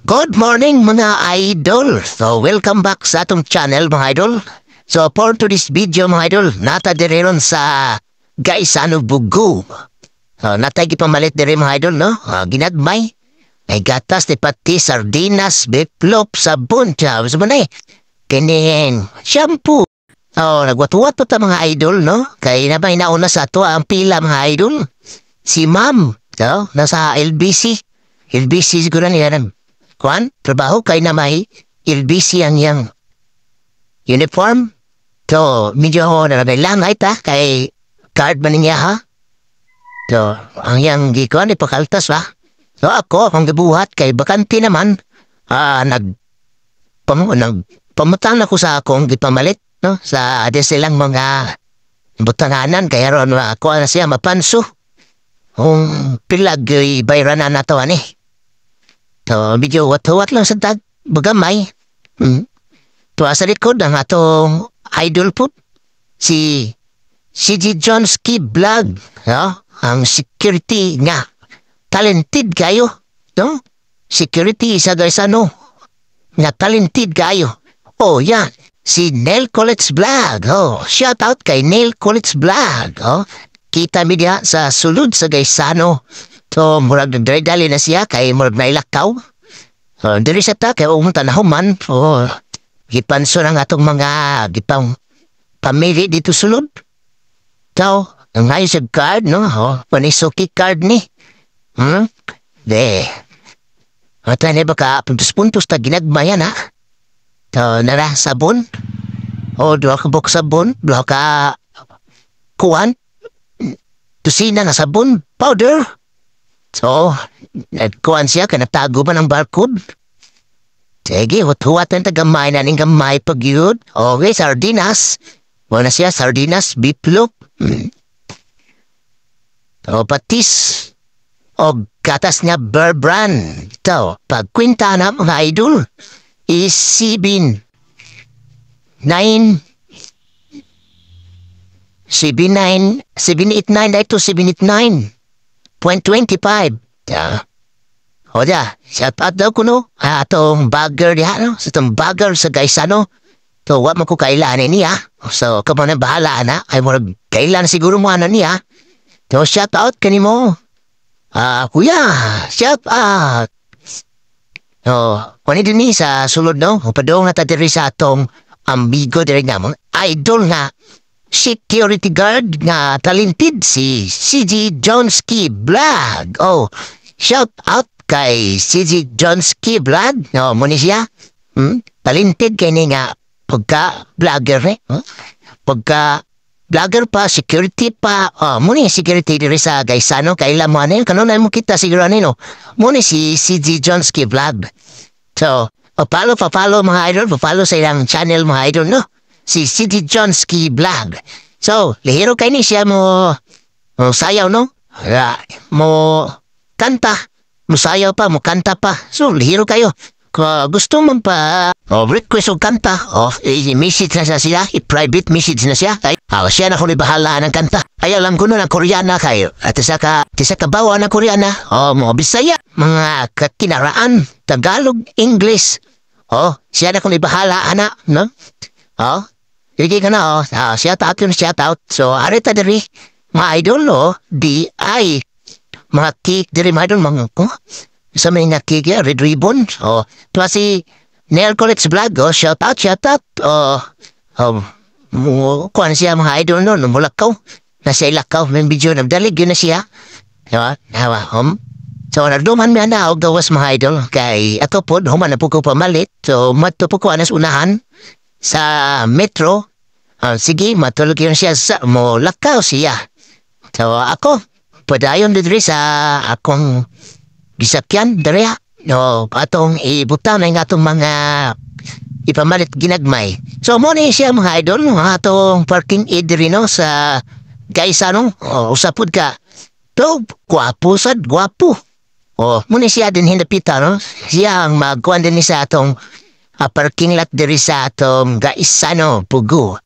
Good morning, mga idol! So welcome back sa atong channel, mga idol. So for today's video, mga idol, naa ta diri ron sa Gaisano, Bugo. So naa tay gipamalit diri, mga idol, no? Ginagmay. May gatas ni pati sardinas, beef loaf, sabon, tiyaw. So man eh, kinin, shampoo. Oh, nagwat-wat ta, mga idol, no? Kay na ba inauna sa ato ang pila, mga idol? Si ma'am, no? Nasa LBC. LBC siguro niya nag kuan, trabaho kay na may LBC ang iyang uniform. So, medyo na langay ta kay card man niya ha. So, ang iyang gikuan ipakaltas ba? So ako, akong gibuhat kay bakante naman, nag pamutang ako sa akong gipamalit, no? Sa adi silang mga butanganan kay aron ako na siya mapanso. Kung pilag bayran na nato ani. So, medyo wat-wat lang sa tag, bagamay. Tuwa sa likod ang atong idol po, si CG Johnski Vlog, no? Ang security nga. Talented kayo, no? Security sa Gaisano. Nga talented kayo. Oh, yan. Si Neil College Vlog. Oh, shout out kay Neil College Vlog. Oh, kita mi diha sa sulod sa Gaisano. So, murag nagdali na siya kay murag nailakaw. So, diri sa ta kay umunta na human. Oh, gipanso na nga atong mga gipang pamili dito sulod. So, ang ngayon sa card, no? Oh, panisuki card ni. De. At ni baka puntos-puntos ta ginagmayan, ha? So, nara, sabon. O, duha ka box sabon. Duha ka kuwan. Tusina nga sabon. Powder. So, nagkuhan siya, kanatago ba ng barcode? Sige, huwat-huwat ang tagamay na ning gamay pag yun. Okay, sardinas. Wala siya, sardinas, beef loaf. O, patis. O, gatas nga Bear Brand. Ito, pagkwenta na, mga idol, is 7, 9, 7, 9, 7, 8, 9, ito, 7, 8, 9.25. Yeah. O da, shout out daw kuno. Ah, atong bagger diha, no? Sa itong bagger sa Gaisano. So, wa man ko kailanan niya. So, kamo na bahala na. Ay, murag kailan siguro mo ano niya. So, shout out kanimo. Ah, kuya, shout out. So, kuni din ni sa sulod, no? Upadong na ta diri sa atong amigo diri nga mong idol nga security guard nga talented, si CG Johnski Vlog. Oh, shout out kay CG Johnski Vlog. No, mo ni siya. Talented kay ni nga pagka vlogger eh. Huh? Pagka vlogger pa, security pa. Oh, mo ni security diri sa Gaisano. Kaila mo ano yun. Kanunay mo kita siguro ano no. Mo ni si CG Johnski Vlog. So, oh, follow, pa-follow, mga idol, pa-follow sa ilang channel, mga idol, no? Si CG Johnski Vlog. So, lihiro kay ni siya mo sayaw, no? Mo kanta. Mo sayaw pa, mo kanta pa. So, lihiro kayo. Kung gusto mo pa, oh, request og kanta, oh, i-message na siya, i-private message na siya. Ay, ah, siya na kung ibahala ng kanta. Ay, alam ko na ng Koreana kayo. At isa ka bawa ng Koreana, oh, mga Bisaya, mga kakinaraan, Tagalog, English. Oh, siya na kung ibahala, ana, no? Oh, sige ka na, oh. Ah, shout out yun, shout out. So, arita diri, mga idol, oh, di ay, mga cake diri, mga idol, mga, oh, sa may nga cake, red ribbon. Oh, tuwa si Neil College Vlog, oh, shout out, shout out. Oh, oh, mo, kuan siya, mga idol, no, mulakaw. Nasa ilakaw, may video, nagdalig yun na siya. Diba? Nawa. So, nagduman mi ana og gawas, mga idol, kay ato pod, human na po ko pamalit. So, madto po ko anas unahan sa metro. Sige, matulog yun siya sa, mo lakaw siya. So, ako, padayon diri sa akong gisakyan, diri no, atong ibutang na yung atong mga ipamalit ginagmay. So, mo ni siya, mga idol, ang atong parking aid diri no, sa Gaisano, oh, usapod ka. To, gwapo sad, gwapo. Oh, mo ni siya din hindapita, no? Siya ang magkuhan din ni sa atong parking lot diri sa atong Gaisano, Bugo.